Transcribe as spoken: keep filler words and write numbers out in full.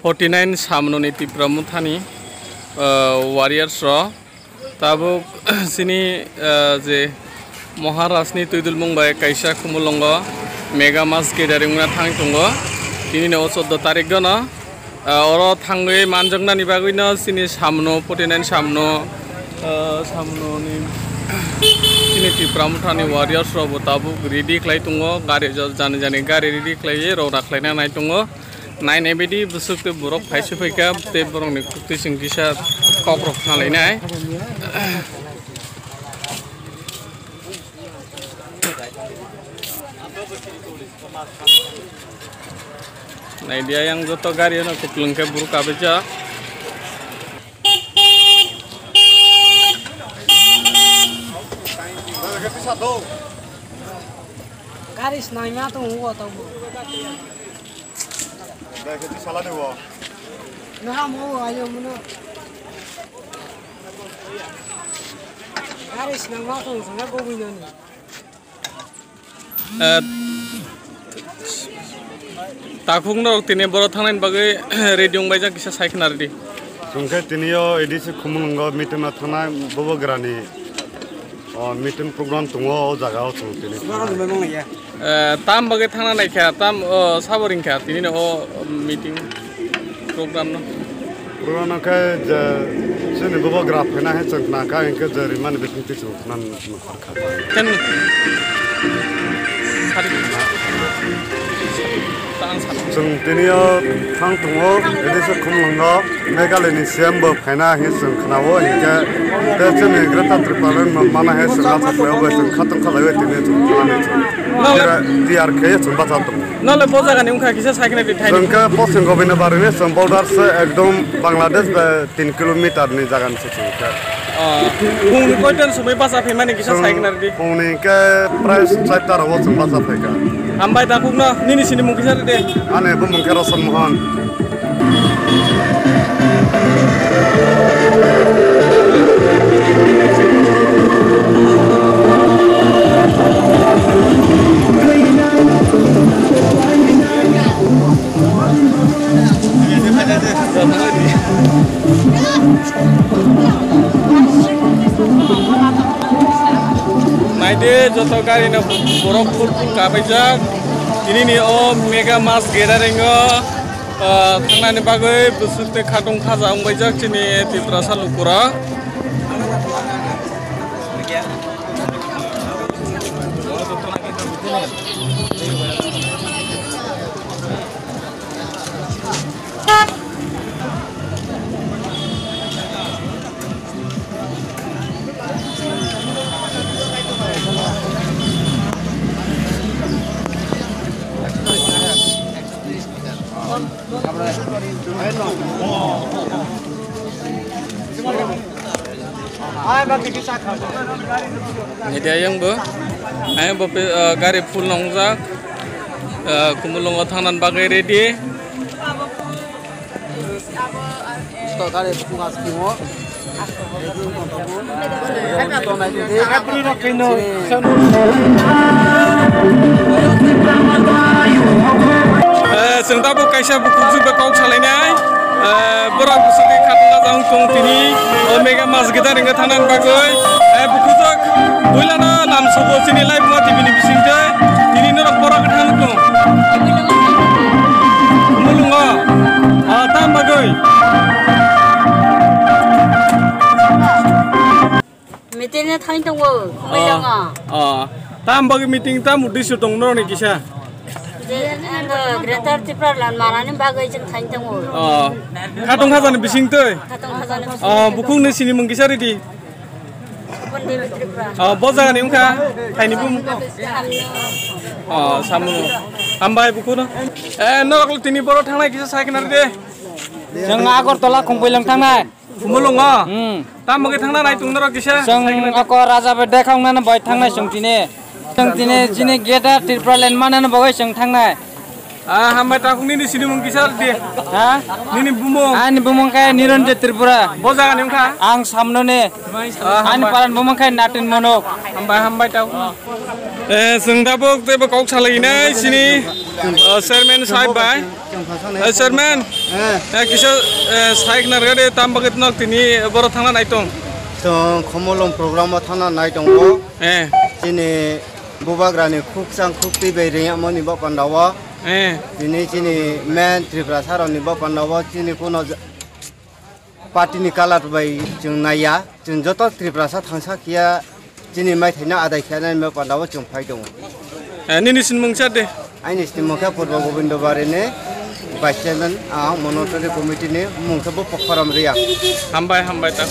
Forty nine Samnoni Tipra Mothani, ah, warriors rok tabuk chini, ah, je Maharajni twidulmung bai kaisa Khumulwngo mega mass gathering wngna thang tongo. Tini no choddo tarik no, ah, oro thangwi manjaknani bagwi no chini Samno, forty nine Samno, ah, Samnoni chini Tipra Mothani warriors rok bo tabuk ready khlai tongo. Gari jo-, jani jani gari ready khlaiwi rok rakhlaina nai tongo. Nainai baidi bwswk tei borok phai se phaikha, tei borokni kwtwi chwng kisa kokrok khna lainai. Naidi, ayang joto gari no kwplwng khe borok kabaijak. Gari swnamya tongo o tabuk. Dai, khe salani o. Naha mo ayo muno. Gari sinang ma tong sanga go buinani. Eh, takhuk norok tini boro thangnani bagwi ready wngbaijak kisa sai khna rwdi. Chwng khe tini o A D C Khumulwngo meeting no thangnai Bubagrani, o, meeting program tongo o jaga o chwng tini. Eh, tam bagwi thangna naikha, tam, o, sabo ringkha, tini no o meeting program no. Program no khe je chini Bubagra phaina hai chwng khna kha, hinkhe je rimani bising twi chwng khna nukha. Ken. Sari. Chwng tini o thang tongo, A D C Khumulwngo Meghalaya ni C M bo phaina hinwi chwng khna-o, hinkhe tei chini Greater Tipraland no mana hai chwng achuk lai o bai chwng khatungkha lai o tini chwng thani chwng. Nole T R khe chwng bacha tongo. Nole bo jaga ni wngkha kisa sai khna di thai. Chwng khe Poschim Gobindabari ni chwng border se ekdom Bangladesh bai tin kilometer ni jaga ni se chwng khe. Oh, phungni koitan somoi bacha phaimani kisa sai khna di. Phungni khe prai char ta rogo chwng bacha phaikha. Hambai takhuk no, nini sini mung kisa di. Ani bumung khe Roshan Mohan. Naidi, joto gari no borok full full kabaijak. Tini ni o mega mass gathering o, ah, thangnani bagwi bwswk tei khatungkha ja wngbaijak chini Tiprasa lukurok. Nidi ayang bo, ayang bo pe, ah, gari full nongjak, ah, Khumulwngo thangnani bagwi ready. Sto gari bukungo askingo. Eh, chwng tabuk kaisa bukhuk jwk bai kok salainai. Eh, borok bwswk khe khatungma jang tong tini. O mega mass gathering wngkha thangnani bagwi. Eh, bukhuk jwk builano lam sobo chini live ma T V ni bisingtwi. Tini norok borok wngkha tong. Mulungo. Ah, tam bagwi. Meeting no thang tongo, Khumulwngo. Oh, oh. Tam bagwi meeting tam uddesyo tong norokni kisa? Je, ano, Greater Tipraland manani bagwi chwng thang tongo. Oh. Khatungkhajani bisingtwi? Khatungkhajani bisingtwi. Oh, bukhukni sini mung kisa ridi? Bundi Tripura. Oh, bo jagani wngkha? Thaini bumung? Samno. Oh, Samno. Hambai bukhukno. Eh, norok tini boro thangnai kisa sai khna ridi? Chwng Agartala Khumulwng thangnai. Khumulwngo? Hmm. Tamo khe thangna nai tong norok kisa? Chwng oko Raja bai dekha wngnani bai thangnai chwng tini. Chwng tini chini Greater Tipraland manani bagwi chwng thangnai. Ah, hambai takhuk nini sinimung kisa di? Ha? Nini bumung? Ani bumung khe Niranjan Tripura. Bo jagani wngkha? Ang Samnoni. Ah, ani hambai. Paran bumung khe Natin Monok. Hambai, hambai takhuk. Eh, chwng tabuk teibo kok salainai sini. O, chairman sahib bai. Chwng thangsanai. Eh, chairman. Eh. Eh, kisa, eh, saik nargade tam bagwi nok tini boro thangna nai tong. Chwng Khumulwng program o thangna nai tongo. Eh. Chini bubagrani khukchang khuktwi bai ringya moni bo panda o. Eh. Tini chini main Tripura saroni bo panda o chini kuno ja-, party ni colour bai chwng naiya, chwng joto Tiprasa thangsa khiya chini maithaino adai khiya nai ma panda o chwng phai tongo. Eh, nini sinimung cha de? Aini sinimung khe Purbo Gobindo Bari ni vice chairman, ang monitoring committee ni mung khe bo Pokharam Reang. Hambai, hambai ta.